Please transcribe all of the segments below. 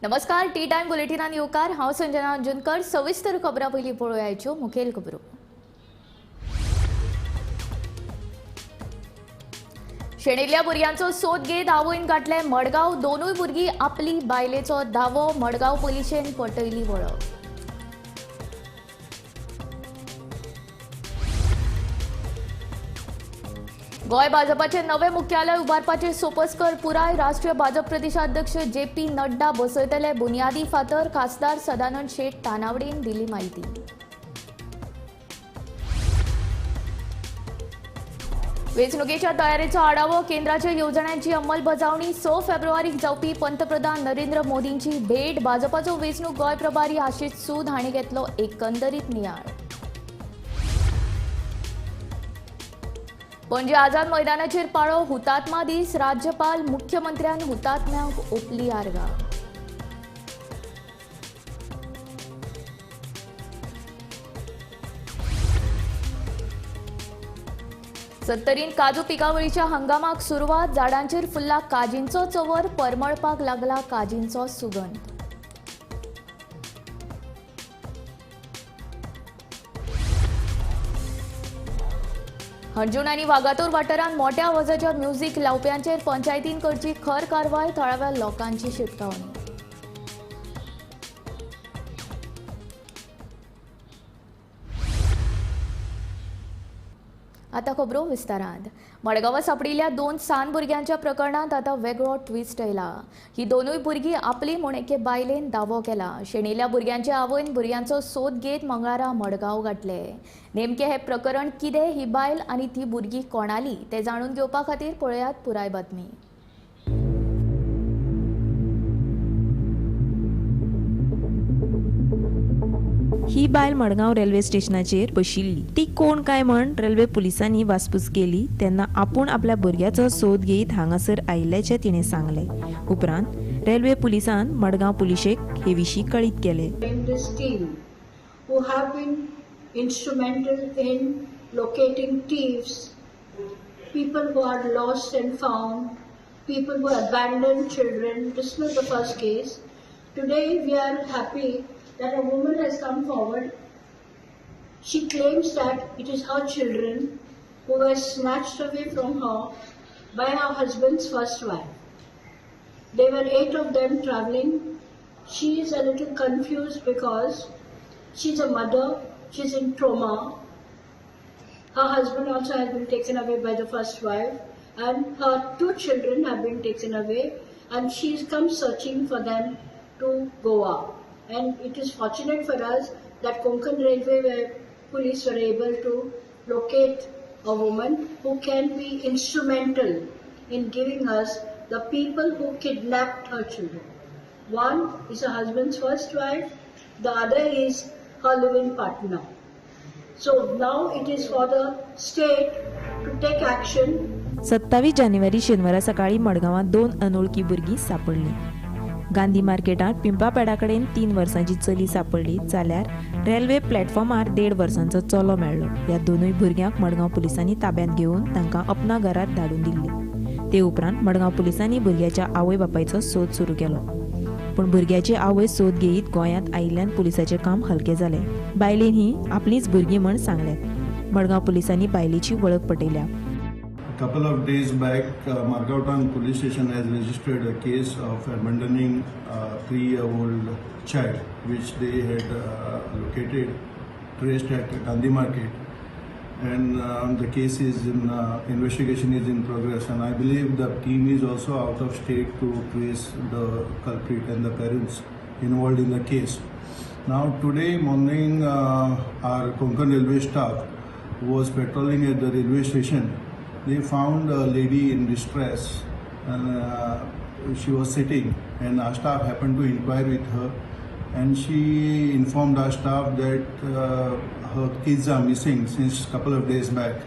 नमस्कार, T time बुलेटिनान येवकार. हांव संजना अंजुनकर. सविस्तर खबरां पयलीं पळोवयाच्यो मुखेल खबरो. शेणिल्ल्या भुरग्यांचो सोद घेत आवयन गाठले मडगांव. दोनूय भुरगीं आपली बायलेचो दावो. मडगांव पुलिशेन पटयली वळख. गोंय भाजपाचे नवे मुख्यालय उबारपाचे सोपस्कर पुराय. राष्ट्रीय भाजप प्रदेशाध्यक्ष जे पी नड्डा बसयतले बुनियादी फातर. खासदार सदानंद शेट तानावडेन दिली माहिती. वेंचणुकेच्या तयारेचो आढावो. केंद्राच्या येवजण्यांची अंमलबजावणी. 6 फेब्रुवारीक जावपी पंतप्रधान नरेंद्र मोदींची भेट. भाजपाचो वेंचणूक गोंय प्रभारी आशिष सूद हांणी घेतलो एकंदरीत नियाळ. पणजे आझाद मैदानाचेर पाळो हुतात्मा दीस. राज्यपाल मुख्यमंत्र्यान हुतात्म्यांक ओपली आर्गां. सत्तरीन काजू पिकावळीच्या हंगामाक सुरवात. झाडांचेर फुल्ला काजींचो चंवर. परमळपाक लागला काजींचो सुगंध. हणजूण आनी वागातोर वाठारांत मोठ्या आवाजाच्या म्युझिक लावप्यांचेर पंचायतीन करची खर कारवाय. थळाव्या लोकांची शिटकावणी. आता खबरो विस्तारांत. मडगांवां सांपडिल्ल्या 2 सान भुरग्यांच्या प्रकरणांत आतां वेगळो ट्विस्ट आयला. ही दोनूय भुरगीं आपली म्हूण एके बायलेन दावो केला. शेणिल्ल्या भुरग्यांच्या आवयन भुरग्यांचो सोद घेत मंगळारा मडगांव गाठले. नेमकें हें प्रकरण कितें, ही बायल आनी ती भुरगीं कोणाली तें जाणून घेवपा खातीर पळयात पुराय बातमी. ही बायल मडगांव रेल्वे स्टेशनाचेर बशिल्ली. ती कोण काय म्हण रेल्वे पुलिसांनी वासपूस केली तेन्ना आपूण आपल्या भुरग्याचो सोद घेत हांगासर आयिल्ल्याचें तिणें सांगलें. उपरांत रेल्वे पुलिसान मडगांव पुलिशेक हे विशीं कळीत केलें. This team who have been instrumental in locating thieves, people who are lost and found, people who abandoned children. This is not the first case. Today we are happy that a woman has come forward. She claims that it is her children who were snatched away from her by her husband's first wife. There were 8 of them traveling. She is a little confused because she's a mother, she's in trauma. Her husband also has been taken away by the first wife, and her 2 children have been taken away, and she's come searching for them to Goa. And it is fortunate for us that Konkan Railway police were able to locate a woman who can be instrumental in giving us the people who kidnapped her children. One is her husband's first wife, the other is her live-in partner. So now it is for the state to take action. 27 जानेवारी शेनवारा सकाळी मडगांवांत 2 अनोळखी भुरगीं सापडलीं. गांधी मार्केटांत पिंपापेडा कडेन 3 वर्सांची चली सापडली जाल्यार रेल्वे प्लॅटफॉर्मार 1.5 वर्सांचो चलो मेळ्ळो. ह्या दोनूय भुरग्यांक मडगांव पुलिसांनी ताब्यांत घेवन तांकां अपना घरांत धाडून दिल्ली. ते उपरांत मडगांव पुलिसांनी भुरग्याच्या आवय बापायचो सोद सुरू केलो. पूण भुरग्याची आवय सोद घेयत गोंयांत आयिल्ल्यान पुलिसाचें काम हलकें जालें. बायलेन ही आपलीच भुरगीं म्हण सांगलें. मडगांव पुलिसांनी बायलेची वळख पटयल्या. Couple of days back, Margao Town Police Station has registered a case of abandoning a 3-year-old child, which they had located, traced at Gandhi Market, and the case is in investigation is in progress. And I believe the team is also out of state to trace the culprit and the parents involved in the case. Now today morning, our Konkan Railway staff was patrolling at the railway station. They found a lady in distress, and she was sitting, and our staff happened to inquire with her, and she informed our staff that her kids are missing since a couple of days back.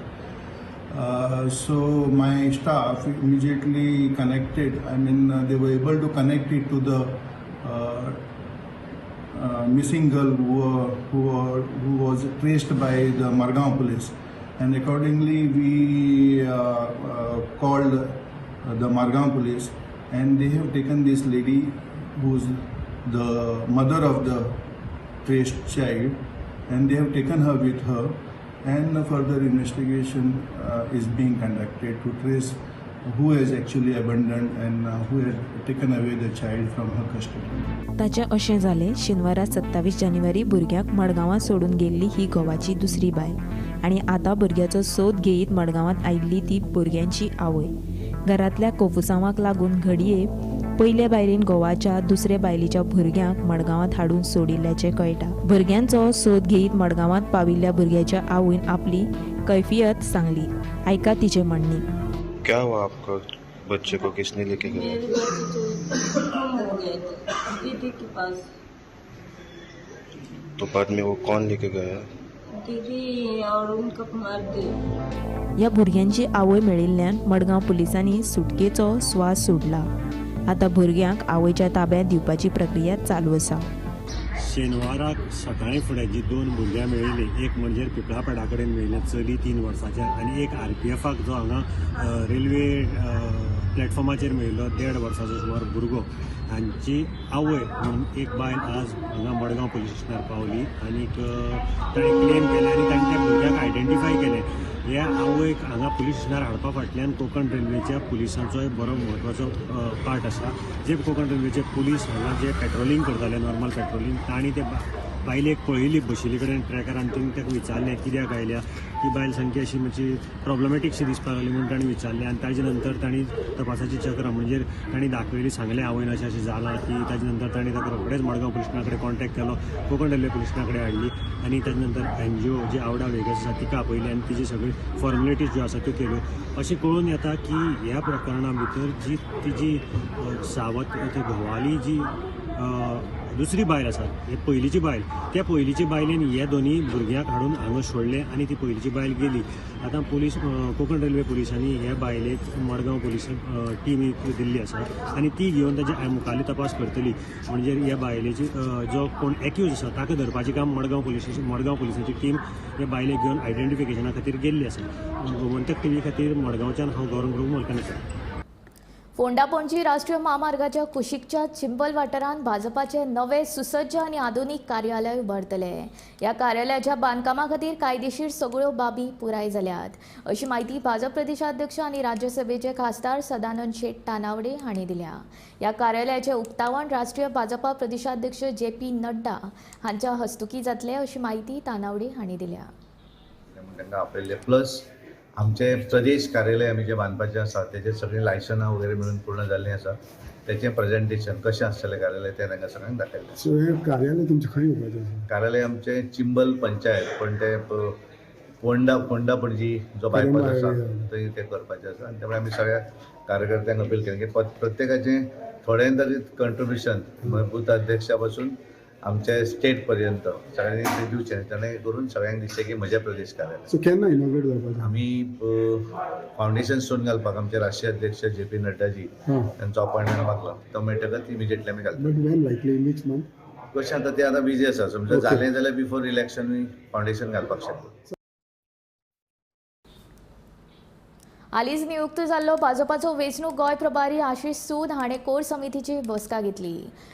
So my staff immediately connected, I mean they were able to connect it to the missing girl who was traced by the Margao police. And accordingly, we called the Margao police, and they have taken this lady who's the mother of the traced child, and they have taken her with her, and further investigation is being conducted to trace who has actually abandoned and who had taken away the child from her custody. ताचें अशें जालें, शेनवारा 27 जानेवारी भुरग्याक मडगांवां सोडून गेल्ली ही घोवाची दुसरी बायल आनी आतां भुरग्याचो सोद घेयत मडगांवांत आयिल्ली ती भुरग्यांची आवय. घरांतल्या कोफुसांवाक लागून घडये पयले बायलेन घोवाच्या दुसरे बायलेच्या भुरग्यांक मडगांवांत हाडून सोडिल्ल्याचें कळटा. भुरग्यांचो सोद घेयत मडगांवांत पाविल्ल्या भुरग्याच्या आवयन आपली कैफियत सांगली. आयका तिचें म्हणणें. क्या हुआ आपको? बच्चे को किसने लेके गया? मेरे बच्चे तो गुम हो गए थे दीदी के पास. तो बाद में वो कौन लेके गया? दीदी और उनका मर्द. ह्या भुरग्यांची आवय मेळिल्ल्यान मडगांव पुलिसांनी सुटकेचो स्वास सोडला. आतां भुरग्यांक आवयच्या ताब्यांत दिवपाची प्रक्रिया चालू आसा. शेनवाराक सकाळीं फुडें जी 2 भुरग्यां मेळिल्लीं, एक म्हणजे पिपळापेडा कडेन मेळिल्लें चली 3 वर्साचें आनी एक आरपीएफाक जो हांगा रेल्वे प्लॅटफॉर्माचेर मेळिल्लो 1.5 वर्साचो सुमार भुरगो, हांची आवय म्हणून एक बायल आज हांगा मडगांव पुलीस स्टेशनार पावली आनीक ताणें क्लेम केलें आनी ताणें त्या भुरग्याक आयडेंटिफाय केलें. ह्या आवयक हांगा पुलीस स्टेशनार हाडपा फाटल्यान कोंकण रेल्वेच्या पुलिसांचोय बरो म्हत्वाचो पार्ट आसा. जे कोंकण रेल्वेचे पुलीस हांगा जे पेट्रोलिंग करताले, नॉर्मल पेट्रोलिंग, तांणी ते बायलेक पळयली बशिल्ले कडेन ट्रॅकार आनी तांणी ताका विचारलें कित्याक आयल्या. ती बायल सामकी अशी मातशी प्रॉब्लमॅटीक शी दिसपाक लागली म्हणून तांणी विचारलें आनी ताजे नंतर तांणी तपासाची चक्रां म्हणजे तांणी दाखयली, सांगलें आवयन अशें अशें जालां की. ताजे नंतर तांणी ताका रोखडेच मडगांव पुलीस स्टेशना कडेन कॉन्टेक्ट केलो, कोंकण रेल्वे पुलीस स्टेशना कडेन हाडली आनी ताजे नंतर एनजीओ जी आवडा वेगस आसा तिका आपयली आनी तिजी सगळी फॉर्मेलिटीज ज्यो आसा त्यो केल्यो. अशें कळून येता की ह्या प्रकरणा भितर जी तिजी सावत घोवाली जी दुसरी बायल आसा, हे पयलींची बायल, त्या पयलींची बायलेन हे दोनी भुरग्यांक हाडून हांगा सोडलें आनी ती पयलींची बायल गेली. आतां पुलीस कोंकण रेल्वे पुलिसांनी हे बायलेक मडगांव पुलीस टिमीक दिल्ली आसा आनी ती घेवन ताजे मुखाल्ली तपास करतली. म्हणजे ह्या बायलेची जो कोण एक्यूज आसा ताका धरपाचें काम मडगांव पुलीस स्टेशन, मडगांव पुलिसांची टीम ह्या बायलेक घेवन आयडेंटिफिकेशना खातीर गेल्ली आसा. गोमंतक टीव्ही खातीर मडगांवच्यान हांव गौरव प्रभू मलकानेकर. फोंडा पणजी राष्ट्रीय म्हामार्गाच्या कुशीकच्या चिंबल वाठारांत भाजपाचे नवे सुसज्ज आनी आधुनीक कार्यालय उबारतले. ह्या कार्यालयाच्या बांदकामा खातीर कायदेशीर सगळ्यो बाबी पुराय जाल्यात अशी म्हायती भाजप प्रदेशाध्यक्ष आनी राज्यसभेचे खासदार सदानंद शेट तानावडे हांणी दिल्या. ह्या कार्यालयाचें उक्तावण राष्ट्रीय भाजपा प्रदेशाध्यक्ष जे पी नड्डा हांच्या हस्तुकी जातलें अशी म्हायती तानावडे हांणी दिल्या. प्लस आमचे प्रदेश कार्यालय आमी जें बांदपाचें आसा तेजें सगळीं लायसनां वगैरे मेळून पूर्ण जाल्लीं आसा. तेचें प्रेजेंटेशन कशें आसतलें कार्यालय तें तांकां सगळ्यांक दाखयलें. सो हें कार्यालय तुमचें खंय येवपाचें आसा? कार्यालय आमचें चिंबल पंचायत, पण तें फोंडा पणजी जो बायपास आसा थंय तें करपाचें आसा. आनी त्यामुळे आमी सगळ्या कार्यकर्त्यांक अपील केलें की प्रत्येकाचें थोडें तरी कंट्रिब्युशन बूथ अध्यक्षा पासून आमचे स्टेट पर्यंत सगळ्यांनी ते दिवचें, तेणें करून सगळ्यांक दिसचें की म्हजें प्रदेश कार्यालय. सो केन्ना इनॉग्रेट जावपाचें? आमी फावंडेशन स्टोन घालपाक आमचे राष्ट्रीय अध्यक्ष जे पी नड्डाजी तांचो अपॉयंटमेंट मागला, तो मेळटकच इमिजिएटली आमी घालतले. But when likely in which month? कशें आतां ते आतां बिजी आसा, समजा जालें जाल्यार बिफोर इलेक्शन फावंडेशन घालपाक शकता. हालींच नियुक्त जाल्लो भाजपाचो वेंचणूक गोंय प्रभारी आशिष सूद हाणें कोर समितीची बसका घेतली.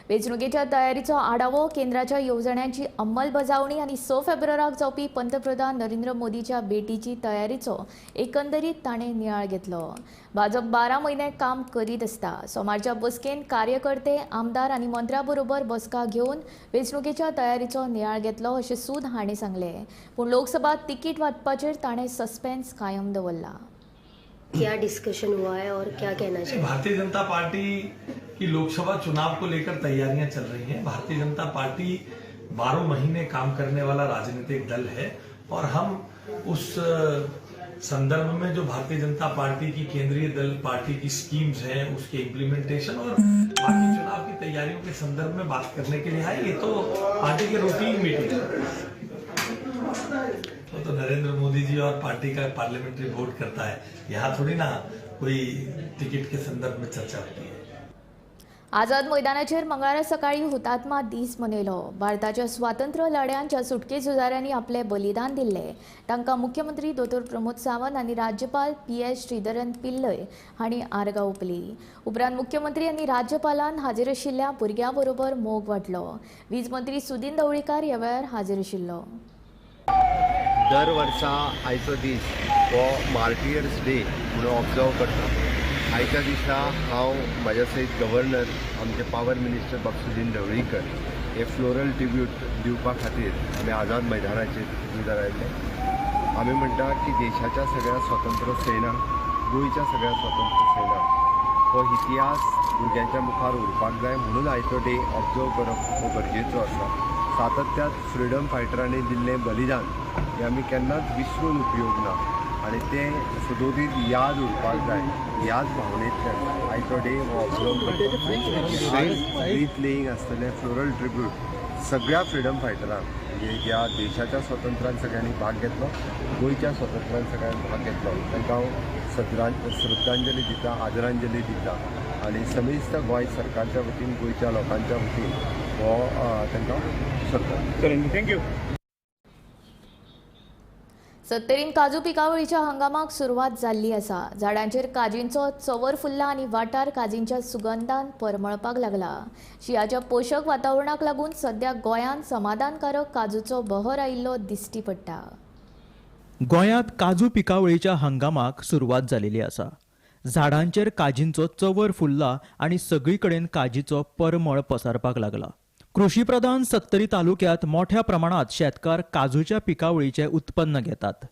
वेंचणुकेच्या तयारीचो आढावो, केंद्राच्या येवजण्यांची अंमलबजावणी आनी 6 फेब्रुवाराक जावपी पंतप्रधान नरेंद्र मोदीच्या भेटीची तयारीचो एकंदरीत ताणें नियाळ घेतलो. भाजप 12 म्हयने काम करीत आसता. सोमारच्या बसकेंत कार्यकर्ते, आमदार आनी मंत्र्या बरोबर बसका घेवन वेंचणुकेच्या तयारीचो नियाळ घेतलो अशें सूद हाणें सांगलें. पूण लोकसभा तिकीट वांटपाचेर ताणें सस्पेन्स कायम दवरला. क्या डिस्कशन हुआ है और क्या कहना चाहिए? भारतीय जनता पार्टी की लोकसभा चुनाव को लेकर तैयारियां चल रही हैं। भारतीय जनता पार्टी 12 महीने काम करने वाला राजनीतिक दल है और हम उस संदर्भ में जो भारतीय जनता पार्टी की केंद्रीय दल पार्टी की स्कीम्स हैं उसके इम्प्लीमेंटेशन और बाकी चुनाव की तैयारियों के संदर्भ में बात करने के लिए आए। ये तो पार्टी की रूटीन मीटिंग है। तो नरेंद्र मोदी जी और पार्टी का पार्लियामेंट्री बोर्ड करता है, यहाँ थोड़ी ना कोई टिकट के संदर्भ में चर्चा होती है। आझाद मैदानाचेर मंगळारा सकाळी हुतात्मा दीस मनयलो. भारताच्या स्वातंत्र्य लढ्यांत ज्या सुटके झुजाऱ्यांनी आपले बलिदान दिल्ले तांकां मुख्यमंत्री दोतोर प्रमोद सावंत आनी राज्यपाल पी.एस. श्रीधरन पिल्लय हांणी आर्गां ओंपली. उपरांत मुख्यमंत्री आनी राज्यपालान हाजीर आशिल्ल्या भुरग्यां बरोबर मोग वांटलो. वीज मंत्री सुदिन ढवळीकार ह्या वेळार हाजीर आशिल्लो. दर वर्सा आयचो दीस हो मार्टियर्स डे म्हणून ऑब्जर्व करता. आयच्या दिसा हांव म्हाज्या सयत गव्हर्नर आमचे पावर मिनिस्टर बाब सुदिन ढवळीकर हे फ्लोरल ट्रिब्यूट दिवपा खातीर आमी आझाद मैदानाचेर मुखार आयिल्ले. आमी म्हणटा की देशाच्या सगळ्या स्वतंत्र सेनांक, गोंयच्या सगळ्या स्वतंत्र सेनांक हो इतिहास भुरग्यांच्या मुखार उरपाक जाय म्हणून आयचो डे ऑब्जर्व करप हो गरजेचो आसा. सातत्यात फ्रिडम फायटरांनी दिल्लें बलिदान हें आमी केन्नाच विसरून उपयोग ना आनी तें सदोदीत याद उरपाक जाय. ह्याच भावनेंतल्यान आयचो डे हो ऑब्जर्व करता. व्रीथ लेईंग आसतलें, फ्लोरल ट्रिब्यूट सगळ्या फ्रिडम फायटरांक, म्हणजे ज्या देशाच्या स्वतंत्रान सगळ्यांनी भाग घेतलो, गोंयच्या स्वतंत्रान सगळ्यांनी भाग घेतलो, तांकां हांव श्रद्धांजली दिता, आदरांजली दिता आनी समेस्त गोंय सरकारच्या वतीन, गोंयच्या लोकांच्या वतीन हो तांकां श्रद्धांजली. Thank you. सत्तरीन काजू पिकावळीच्या हंगामाक सुरवात जाल्ली आसा. झाडांचेर काजींचो चंवर फुल्ला आनी वाठार काजींच्या सुगंधान परमळपाक लागला. शिंयाच्या पोशक वातावरणाक लागून सद्या गोंयांत समाधानकारक काजूचो बहर आयिल्लो दिश्टी पडटा. गोंयांत काजू पिकावळीच्या हंगामाक सुरवात जाल्ली आसा. झाडांचेर काजींचो चंवर फुल्ला आनी सगळी कडेन काजीचो परमळ पसरपाक लागला. कृषीप्रधान सत्तरी तालुक्यात मोठ्या प्रमाणात शेतकार काजूच्या पिकावळीचे उत्पन्न घेतात.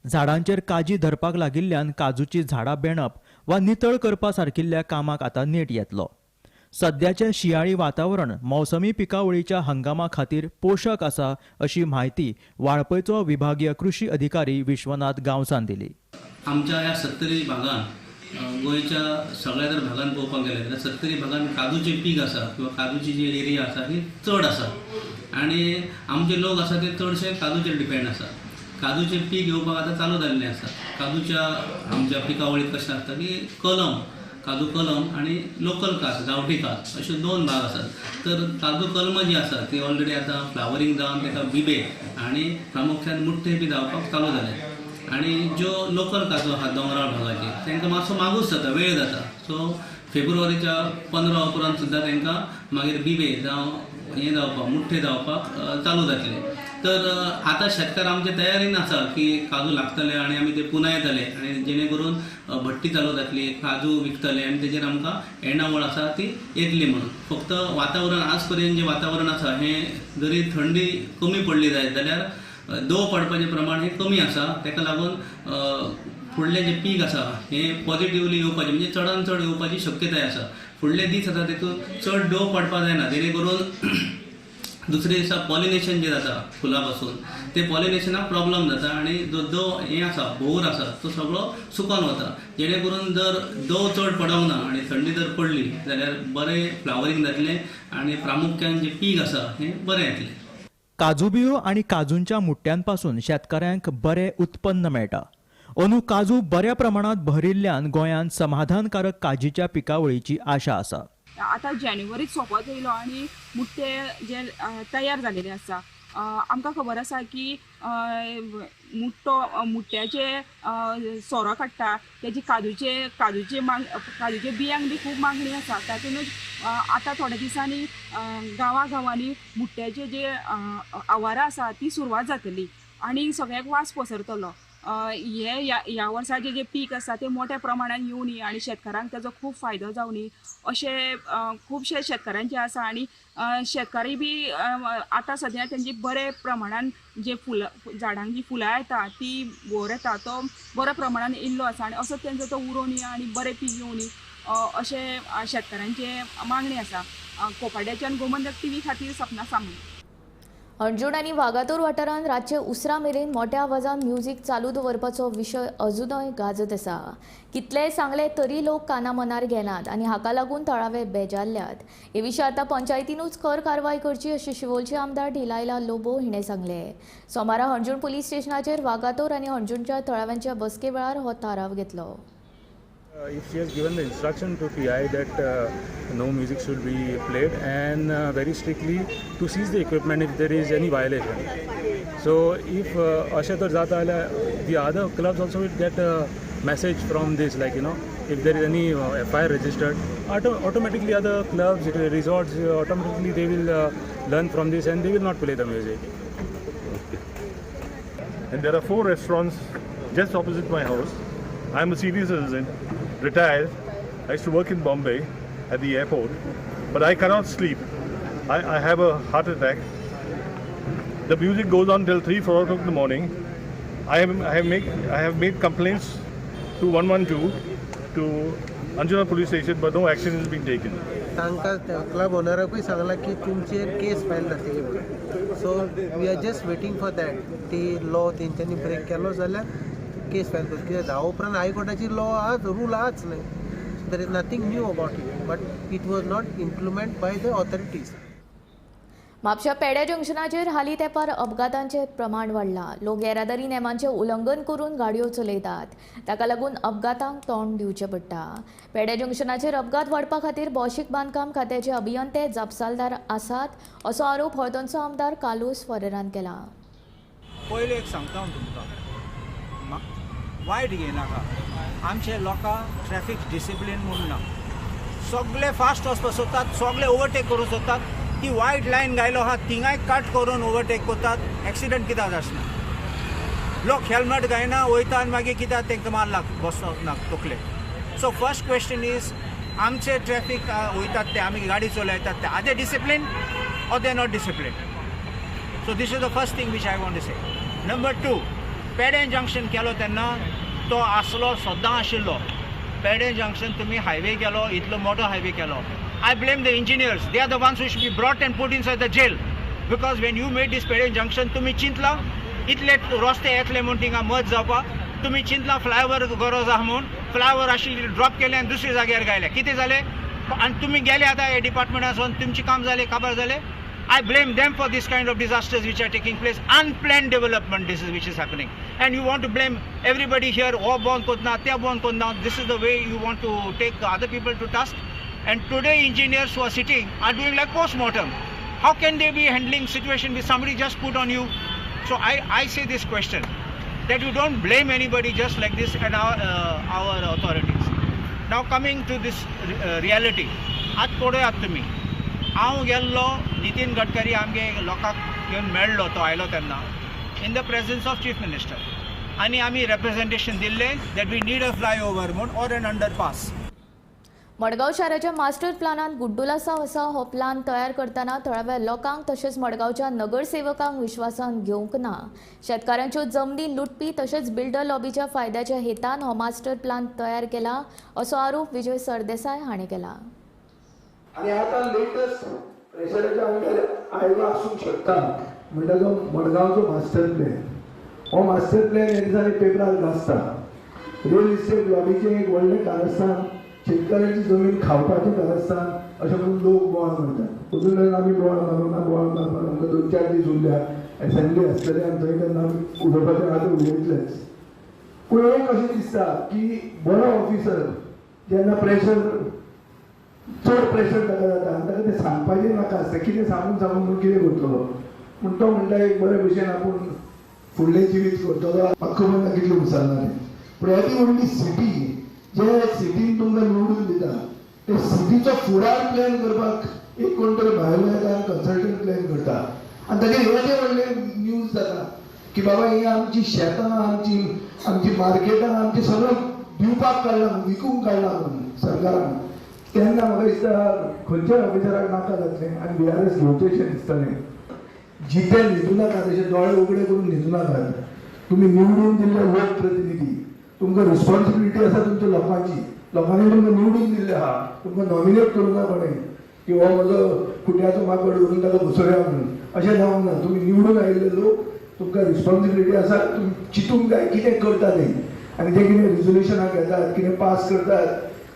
झाडांचेर काजी धरपाक लागिल्ल्यान काजूची झाडां बेणप वा नितळ करपा सारकिल्ल्या कामाक आतां नेट येतलो. सद्याचें शिंयाळी वातावरण मौसमी पिकावळीच्या हंगामा खातीर पोशक आसा अशी म्हायती वाळपयचो विभागीय कृषी अधिकारी विश्वनाथ गांवसान दिली. आमच्या ह्या सत्तरी भागांत, गोंयच्या सगळ्या जर भागान पळोवपाक गेले जाल्यार सत्तरी भागान काजूचें पीक आसा किंवा काजूची जी एरिया आसा ही चड आसा आनी आमचे लोक आसा ते चडशे काजूचेर डिपेंड आसा. काजूचें पीक येवपाक आतां चालू जाल्लें आसा. काजूच्या आमच्या पिकावळींत कशें आसता की कलम, काजू कलम आनी लोकल काज, गांवठी काज अशे दोन भाग आसात. तर काजू कलमां जी आसा ती ऑलरेडी आतां फ्लावरींग जावन ताका बिबे आनी प्रामुख्यान मुट्टे बी जावपाक चालू जाले आनी ज्यो लोकल काजू आहा दोंगराळ भागाचे तांकां मातसो मागूस जाता, वेळ जाता. सो फेब्रुवारीच्या 15 उपरांत सुद्दां तांकां मागीर बिबे जावं हें जावपाक, मुट्टे जावपाक चालू जातले. तर आतां शेतकार आमचे तयारीन आसा की काजू लागतले आनी आमी ते पुनयतले आनी जेणे करून भट्टी चालू जातली, काजू विकतले आनी तेजेर आमकां येणावळ आसा ती येतली म्हणून. फक्त वातावरण आज पर्यंत जें वातावरण आसा हें जरी थंडी कमी पडली जायत जाल्यार दव पडपाचें प्रमाण हें कमी आसा. ताका लागून फुडलें जें पीक आसा हें पॉझिटिवली येवपाचें, म्हणजे चडान चड येवपाची शक्यताय आसा. फुडले दीस आसा तेतून चड दव पडपाक जायना, जेणे करून दुसरे दिसा पॉलिनेशन जें जाता फुलां पासून ते पॉलिनेशनाक प्रॉब्लम जाता आनी जो दव हें आसा, भोंवर आसा तो सगळो सुकोन वता. जेणे करून जर दव चड पडोंक ना आनी थंडी जर पडली जाल्यार बरें फ्लावरींग जातलें आनी प्रामुख्यान जें पीक आसा हें बरें येतलें. काजू बियो आनी काजूंच्या मुट्ट्यांपासून शेतकाऱ्यांक बरें उत्पन्न मेळटा. अंदू काजू बऱ्या प्रमाणात भरिल्ल्यान गोंयांत समाधानकारक काजीच्या पिकावळीची आशा आसा. आतां जानेवारीत सोंपत येयलो आनी मुट्टे जे तयार जालेले आसा. आमकां खबर आसा की मुट्टो मुट्ट्याचे सोरो काडटा, तेजी काजूचे काजूचे काजूचे बियांक बी खूब मागणी आसा. तातूंतच आतां थोड्या दिसांनी गांवा गांवांनी मुट्ट्याचे जे आवारां आसा ती सुरवात जातली आनी सगळ्याक वास पसरतलो. हे ह्या वर्साचें जें पीक आसा तें मोठ्या प्रमाणान येवनी आनी शेतकारांक ताजो खूब फायदो जावनी अशें खुबशे शेतकारांचें आसा. आनी शेतकारी बी आतां सद्या तेंची बरे प्रमाणान जे फुलां झाडांक जी फुलां येता ती भोर येता तो बऱ्या प्रमाणान येयल्लो आसा आनी असो तेंचो तो उरोनी आनी बरें पीक येवनी अशें शेतकारांचें मागणी आसा. कोपाड्याच्यान गोमंतक टीव्ही खातीर सपना सामंत. अंजुण आनी वागातोर वाठारांत रातचे उसरां मेरेन मोठ्या आवाजान म्युझिक चालू दवरपाचो विशय अजुनय गाजत आसा. कितलेय सांगले तरी लोक काना मनार घेनात आनी हाका लागून थळावे बेजारल्यात. हे विशीं आतां पंचायतीनूच खर कारवाय करची अशें शिवोलचे आमदार डिलायला लोबो हिणें सांगलें. सोमारा हणजूण पुलीस स्टेशनाचेर वागातोर आनी हणजूणच्या थळाव्यांच्या बसके वेळार हो थाराव घेतलो. If she has given the instruction to PI that no music should be played and very strictly to seize the equipment if there is any violation. So if अशें तर जाता जाल्यार the other clubs also will get a message from this, like you know, if there is any FIR registered, automatically other clubs, resorts, automatically they will learn from this and they will not play the music. And there are 4 restaurants just opposite my house. I am a senior citizen, retired. I used to work in Bombay at the airport, but I cannot sleep. I have a heart attack. The music goes on till 3-4 o'clock in the morning. I have made complaints to 112, to Anjuna police station, but no action has been taken. तांकां club ओनराकूय सांगलां की तुमचेर केस file जातली म्हणून. So we are just waiting for that. ती law तेंच्यांनी break केलो जाल्यार केस फायल करची, कित्याक धा उपरांत हायकोर्टाची लॉ आहाच, रूल आहाच न्हय. There is nothing new about it, but it was not implement by the authorities. म्हापशा पेड्या जंक्शनाचेर हालीं तेंपार अपघातांचें प्रमाण वाडलां. लोक येरादारी नेमांचें उल्लंघन करून गाडयो चलयतात, ताका लागून अपघातांक तोंड दिवचें पडटा. पेड्या जंक्शनाचेर अपघात वाडपा खातीर भौशीक बांदकाम खात्याचे अभियंते जापसालदार आसात असो आरोप हळदोणचो आमदार कार्लुस फरेरान केला. पयलें एक सांगता हांव तुमकां, वायट घेयनाका, आमचे लोकांक ट्रॅफिक डिसिप्लीन म्हूण ना. सगळे फास्ट वचपाक सोदतात, सगळे ओवरटेक करूंक सोदतात. ती वायट लायन घायलो आहा थिंगाय कट करून ओवरटेक करतात, एक्सिडंट कित्याक आसना. लोक हेल्मेट घायना वयता आनी मागीर कित्याक तांकां मारला बसना तकले. सो फर्स्ट क्वेश्चन is, आमचे ट्रॅफिक वयतात ते, आमी गाडी चलयतात ते, are they discipline or they not discipline? So this is the first thing which I want to say. Number 2, Pedem junction केलो तेन्ना तो आसलो सद्दां आशिल्लो. पेडें जंक्शन तुमी हायवे केलो, इतलो मोठो हायवे केलो. I blame the engineers. They are the ones who should be brought and put inside the jail. Because when you made this Pedem junction, तुम्ही चिंतला इतले रस्ते येतले म्हूण थिंगा मज जावपाक, तुम्ही चिंतला फ्लायओवर गरज आहा म्हूण, फ्लायओवर आशिल्ली ड्रॉप केले आनी दुसऱ्या जाग्यार घायले. कितें जालें? आनी तुमी गेले आतां हे डिपार्टमेंटान वचून तुमचें काम जालें, काबार जालें. I blame them for this kind of disasters which are taking place, unplanned development, this is which is happening. And you want to blame everybody here, oh bon kotna, te bon kotna. This is the way you want to take other people to task. And today engineers who are sitting are doing like post-mortem. How can they be handling situation with somebody just put on you? So I say this question, that you don't blame anybody just like this and our authorities. Now coming to this reality, आज पळयात तुमी, हांव गेल्लो नितीन गडकरी आमगे लोकांक घेवन मेळ्ळो, तो आयलो तेन्ना in the presence of chief minister, आनी आमी रेप्रेजेंटेशन दिल्लें that we need a flyover म्हूण ऑर एन अंडरपास. मडगांव शाराच्या मास्टर प्लानांत गुड्डुलासांव आसा हो प्लान तयार करतना थळाव्या लोकांक तशेंच मडगांवच्या नगरसेवकांक विश्वासान घेवंक ना. शेतकारांच्यो जमनी लुटपी तशेंच बिल्डर लॉबीच्या फायद्याच्या हेतान हो मास्टर प्लान तयार केला असो आरोप विजय सरदेसाय हांणी केला. आनी आतां लेटस्ट प्रेशराच्या अंडर आयलो आसूंक शकता म्हणटा जो मडगांवचो मास्टर प्लॅन, हो मास्टर प्लॅन ह्या दिसांनी पेपरार गाजता. रियल इस्टेट लॉबीचें एक व्हडलें कारस्थान, शेतकऱ्यांची जमीन खावपाचें कारस्थान अशें म्हणून लोक बोवाळ मारतात. अजून मेरेन आमी बोवाळ मारूंक ना, बोवाळ मारपाक आमकां 2-4 दीस उरल्या, एसेंब्ली आसतली आनी थंय तेन्ना आमी उलोवपाचें आतां उलयतलेच. पूण एक अशें दिसता की बरो ऑफिसर जेन्ना प्रेशर, चड प्रेशर ताका जाता आनी ताका तें सांगपाचें नाका आसता, कितें सांगून सांगून म्हूण कितें करतलो, पूण तो म्हणटा एक बरे भशेन आपूण फुडलें जिवीत करतलो. म्हाका खबर ना कितलें वर्सां तें, पूण येदी व्हडली सिटी, जे सिटीन तुमकां निवडून दिता ते सिटीचो फुडार प्लॅन करपाक एक कोण तरी भायलो येता आनी कन्सल्टंट प्लॅन करता आनी ताचेर येदें व्हडलें न्यूज जाता की बाबा ही आमची शेतां, आमची आमची मार्केटां, आमचें सगळें दिवपाक काडलां, विकूंक काडलां म्हणून सरकारान. तेन्ना म्हाका दिसता खंयच्याय ऑफिसराक नाका जातलें आनी बी आर एस घेवचें दिसतलें. जिते न्हिदूं नाकात, अशे दोळे उगडे करून न्हिदूं नाकात. तुमी निवडून दिल्ले लोकप्रतिनिधी, तुमकां रिस्पॉन्सिबिलिटी आसा तुमच्या लोकांची. लोकांनी तुमकां निवडून दिल्ले आहा, तुमकां नॉमिनेट करूंक ना कोणें की हो म्हजो खुट्याचो माकड व्हरून ताका बसोवया म्हणून, अशें जावंक ना. तुमी निवडून आयिल्ले लोक, तुमकां रिस्पॉन्सिबिलिटी आसा, तुमी चिंतूंक जाय कितें करता तें आनी तें कितें रिजोल्युशनां घेतात, कितें पास करतात,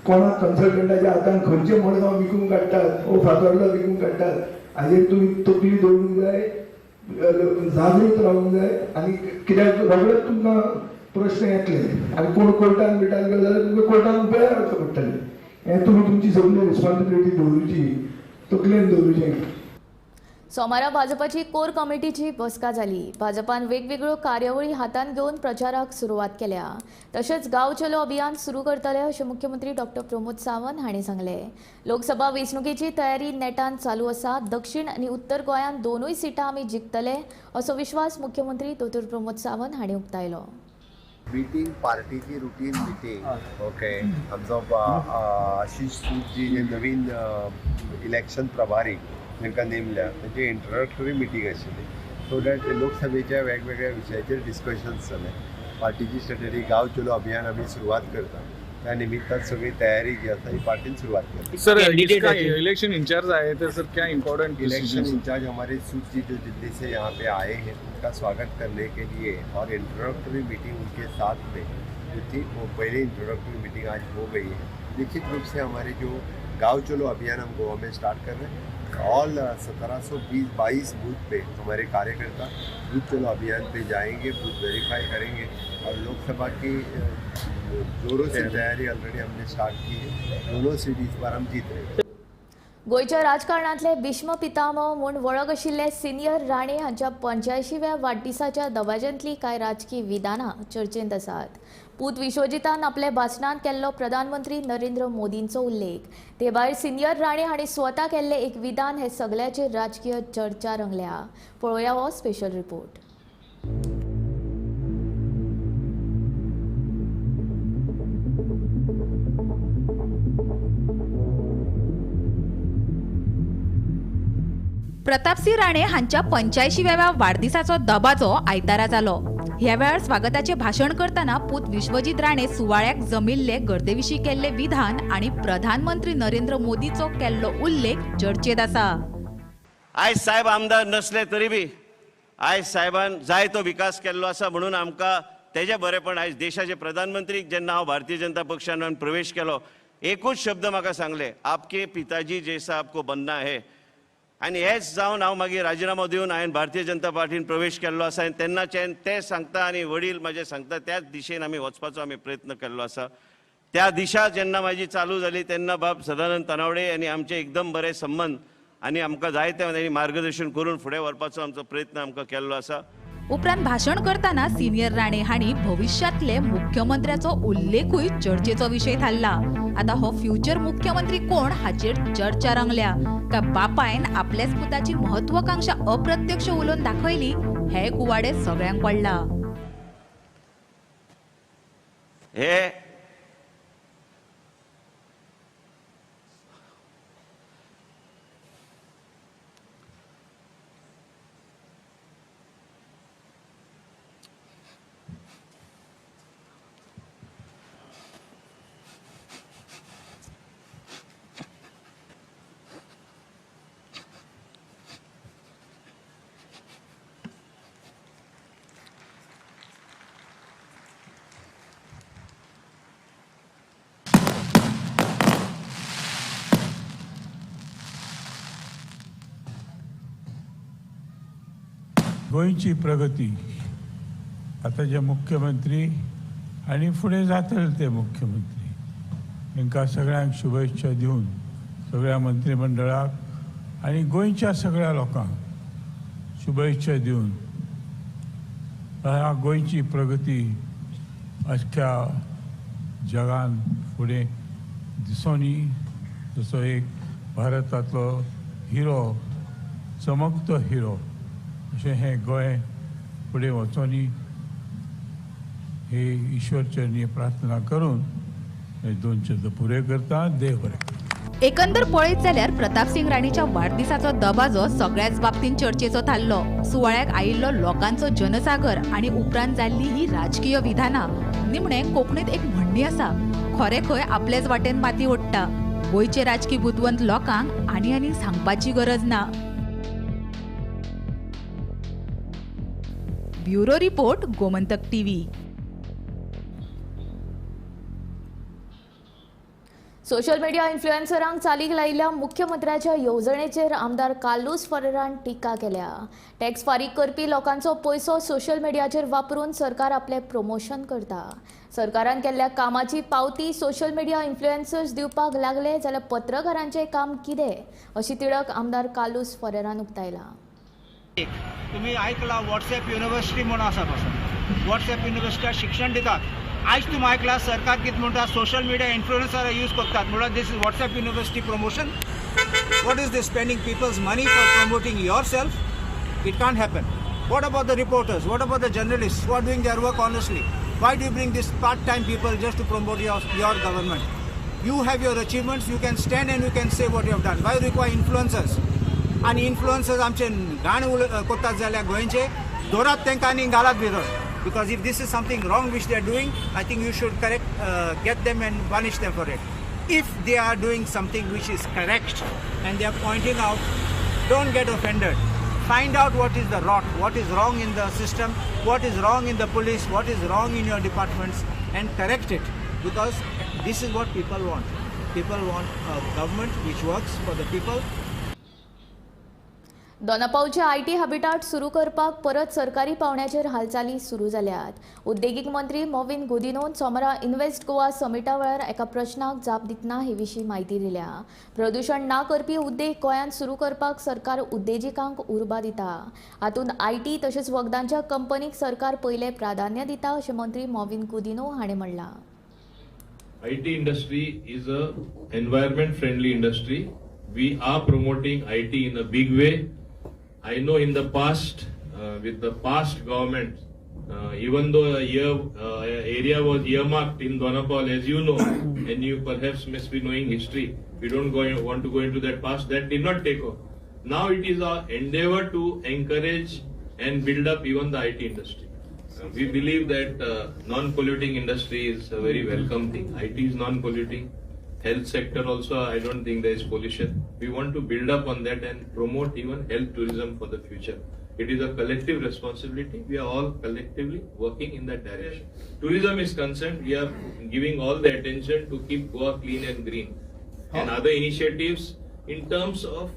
कोणाक कन्सल्टंटाच्या हातान खंयचें मडगांव विकूंक काडटात, ओ फातोर्डा विकूंक काडटात, हाजेर तुमी तकली दवरूंक जाय, जागृत रावूंक जाय. आनी कित्याक रोखडेच तुमकां प्रश्न येतले आनी कोण कोर्टान बिटान गेलो जाल्यार तुमकां कोर्टान उबे रावचें पडटलें. हें तुमी तुमची सगळी रिस्पॉन्सिबिलिटी दवरुची, तकलेन दवरुचें. सोमारा भाजपाची कोर कमिटीची बसका जाली. भाजपान वेगवेगळ्यो कार्यावळी हातांत घेवन प्रचाराक सुरवात केल्या. तशेंच गांव चलो अभियान सुरू करतले अशें मुख्यमंत्री डॉक्टर प्रमोद सावंत हांणी सांगलें. लोकसभा वेंचणुकेची तयारी नेटान चालू आसा. दक्षिण आनी उत्तर गोंयांत दोनूय सिटां आमी जिखतले असो विश्वास मुख्यमंत्री दोतोर प्रमोद सावंत हांणी उक्तायलो. मिटींग पार्टीची रुटीन मिटींग. ओके, आमचो आशिष सूद जी जे नवीन इलेक्शन प्रभारी तांकां नेमल्या तांची इंट्रोडक्टरी मिटींग आशिल्ली. सो that लोकसभेच्या वेगवेगळ्या विशयाचेर डिस्कशन्स जालें. पार्टीची स्ट्रेटजी गांव चलो अभियान आमी सुरवात करता, त्या निमित्तान सगळी तयारी जी आसा ही पार्टीन सुरवात केली. सर, इलेक्शन इंचार्ज आए थे सर, क्या इम्पोर्टेंट इलेक्शन इंचार्ज हमारे सूद जी जो दिल्ली से यहाँ पे आए हैं उनका स्वागत करने के लिए और इंट्रोडक्टरी मीटिंग उनके साथ में जो थी वो पहले इंट्रोडक्टरी मीटिंग आज हो गई है. निश्चित रूप से हमारे जो गाँव चलो अभियान हम गोवा में स्टार्ट कर रहे हैं, ऑल 1722 बूथ पे हमारे कार्यकर्ता बूथ चलो अभियान पे जाएंगे, बूथ वेरीफाई करेंगे और लोकसभा की जोरों से तैयारी ऑलरेडी हमने स्टार्ट की है. दोनों सीट इस बार हम जीत रहे हैं. गोंयच्या राजकारणांतले भीष्म पितामह म्हूण वळख आशिल्ले सिनियर राणे हांच्या 85व्या वाडदिसाच्या दबाज्यांतलीं कांय राजकी विधानां चर्चेंत आसात. पूत विश्वजितान आपल्या भाशणांत केल्लो प्रधानमंत्री नरेंद्र मोदींचो उल्लेख, ते भायर सिनियर राणे हांणी स्वता केल्लें एक विधान हे सगळ्याचेर राजकीय चर्चा रंगल्या. पळोवया हो स्पेशल रिपोर्ट. प्रतापसिंह राणे हांच्या 85व्या वाडदिसाचो दबाजो आयतारा जालो. ह्या वेळार स्वागताचें भाशण करतना पूत विश्वजीत राणे सुवाळ्याक जमिल्ले गर्देविशीं केल्ले विधान आनी प्रधानमंत्री नरेंद्र मोदीचो केल्लो उल्लेख चर्चेत आसा. आयज साहेब आमदार नसले तरी बी आयज साहेबान जायतो विकास केल्लो आसा म्हणून आमकां तेजें बरेपण. आयज देशाचे प्रधानमंत्री जेन्ना हांव भारतीय जनता पक्षान प्रवेश केलो, एकूच शब्द म्हाका सांगले, आपके पिताजी जैसा आपको बनना है. आनी हेच जावन हांव मागीर राजिनामो दिवन हांवें भारतीय जनता पार्टीन प्रवेश केल्लो आसा. आनी तेन्नाच्यान ते सांगता आनी वडील म्हाजे सांगता त्याच दिशेन आमी वचपाचो आमी प्रयत्न केल्लो आसा. त्या दिशा जेन्ना म्हाजी चालू जाली तेन्ना बाब सदानंद तानावडे आनी आमचे एकदम बरे संबंद आनी आमकां जायते तांणी मार्गदर्शन करून फुडें व्हरपाचो आमचो प्रयत्न आमकां केल्लो आसा. उपरांत भाशण करतना सिनियर राणे हांणी भविष्यातले मुख्यमंत्र्याचो उल्लेखूय चर्चेचो विशय थारला. आता हो फ्युचर मुख्यमंत्री कोण हाचेर चर्चा रंगल्या. काय बापायन आपल्याच पुताची महत्वाकांक्षा अप्रत्यक्ष उलोवन दाखयली हे कुवाडे सगळ्यांक पडला. हे गोंयची प्रगती आतां जे मुख्यमंत्री आनी फुडें जातले ते मुख्यमंत्री तांकां सगळ्यांक शुभेच्छा दिवन सगळ्या मंत्रीमंडळाक आनी गोंयच्या सगळ्या लोकांक शुभेच्छा दिवन ह्या गोंयची प्रगती अख्ख्या जगान फुडें दिसोनी जसो एक भारतांतलो हिरो, चमकतो हिरो अशें हें गोंय फुडें वचोनी हे ईश्वर चरणी प्रार्थना करून हे दोन शब्द पुरे करता. देव बरें. एकंदर पळयत जाल्यार प्रतापसिंह राणेच्या वाडदिसाचो दबाजो सगळ्याच बाबतींत चर्चेचो थारलो. सुवाळ्याक आयिल्लो लोकांचो जनसागर आनी उपरांत जाल्ली ही राजकीय विधानां. निमणे कोंकणीत एक म्हणणी आसा, खरें खंय आपलेच वाटेन माती ओडटा. गोंयचे राजकी बुदवंत लोकांक आनी आनी सांगपाची गरज ना. Bureau report, Gomantak TV. Social media इन्फ्लुएन्सरांक चालीक लायिल्ल्या मुख्यमंत्र्याच्या येवजणेचेर आमदार कार्लुस फेरेरान टिका केल्या. टॅक्स फारीक करपी लोकांचो पयसो सोशल मिडियाचेर वापरून सरकार आपलें प्रमोशन करता. सरकारान केल्ल्या कामाची पावती सोशल मिडिया इन्फ्लुएन्सर्स दिवपाक लागले जाल्यार पत्रकारांचें काम कितें, अशी तिडक आमदार कार्लुस फेरेरान उक्तायला. तुमी आयकला वॉट्सएप युनिवर्सिटी म्हणून आसा पासून वॉट्सएप युनिवर्सिटी शिक्षण दितात. आयज तुमी आयकला सरकार कितें म्हणटा, सोशल मिडिया इन्फ्लुएन्सर यूज करतात म्हणल्यार this is WhatsApp university promotion. What is this spending people's money for promoting yourself? It can't happen. What about the reporters? What about the journalist who are doing their work honestly? Why do you bring this part time people just to promote your government? You have your achievements, you can stand and you can say what you have done. Why require influencers? आनी influencers आमचे घाण करतात जाल्यार गोंयचे दवरात तांकां आनी घालात भितर. Because if this is something wrong which they are doing, I think you should correct, get them and punish them for it. If they are doing something which is correct and they are pointing out, don't get offended. Find out what is the rot, what is wrong in the system, what is wrong in the police, what is wrong in your departments, and correct it. Because this is what people want. People want a government which works for the people. दोनापावचे IT habitat सुरू करपाक परत सरकारी पावण्याचेर हालचाली सुरू जाल्यात. उद्देगीक मंत्री मॉविन गुदिनोन सोमारा इन्व्हेस्ट गोवा समिटा वेळार एका प्रश्नाक जाप दितना हे विशीं म्हायती दिल्या. प्रदूशण ना करपी उद्देग गोंयांत सुरू करपाक सरकार उद्देजिकांक उर्बा दिता. हातूंत IT तशेंच वखदांच्या कंपनीक सरकार पयलें प्राधान्य दिता अशें मंत्री मॉविन गुदिनो हाणें म्हणलां. IT industry is a environment friendly industry. We are promoting IT in a big way. I know in the past, with the past government, even though a area was earmarked in Dona Paula, as you know, and you perhaps must be knowing history, we don't want to go into that past, that did not take off. Now it is our endeavor to encourage and build up even the IT industry. We believe that non-polluting industry is a very welcome thing. IT is non-polluting. Health sector also, I don't think there is pollution. We want to build up on that and promote even health tourism for the future. It is a collective responsibility. We are all collectively working in that direction. Tourism is concerned, we are giving all the attention to keep Goa clean and green. And other initiatives in terms of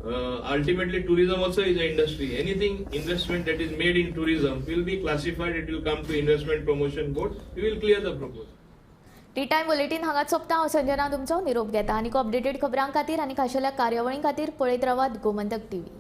ultimately tourism also is an industry. Anything investment that is made in tourism will be classified. It will come to Investment Promotion Board. We will clear the proposal. Tea time bulletin हांगाच सोंपता. हांव संजना तुमचो निरोप घेता. आनीक updated खबरां खातीर आनी खाशेल्या कार्यावळीं खातीर पळयत रावात गोमंतक टीव्ही.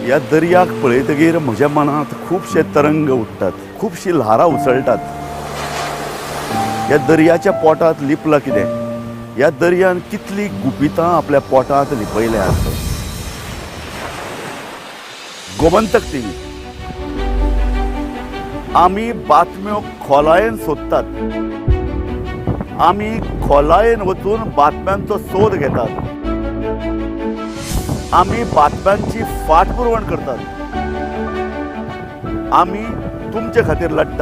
ह्या दर्याक पळयतगीर म्हज्या मनांत खुबशे तरंग उठ्ठात, खुबशीं ल्हारां उसळटात. ह्या दर्याच्या पोटांत लिपलां कितें? ह्या दर्यान कितलीं गुपितां आपल्या पोटांत लिपयल्यांत. गोमंतक टीव्ही आमी बातम्यो खोलायेन सोदतात, आमी खोलायेन वचून बातम्यांचो सोद घेतात, आमी बातम्यांची फाटपुरवण करतात, आमी तुमचे खातीर लढटात.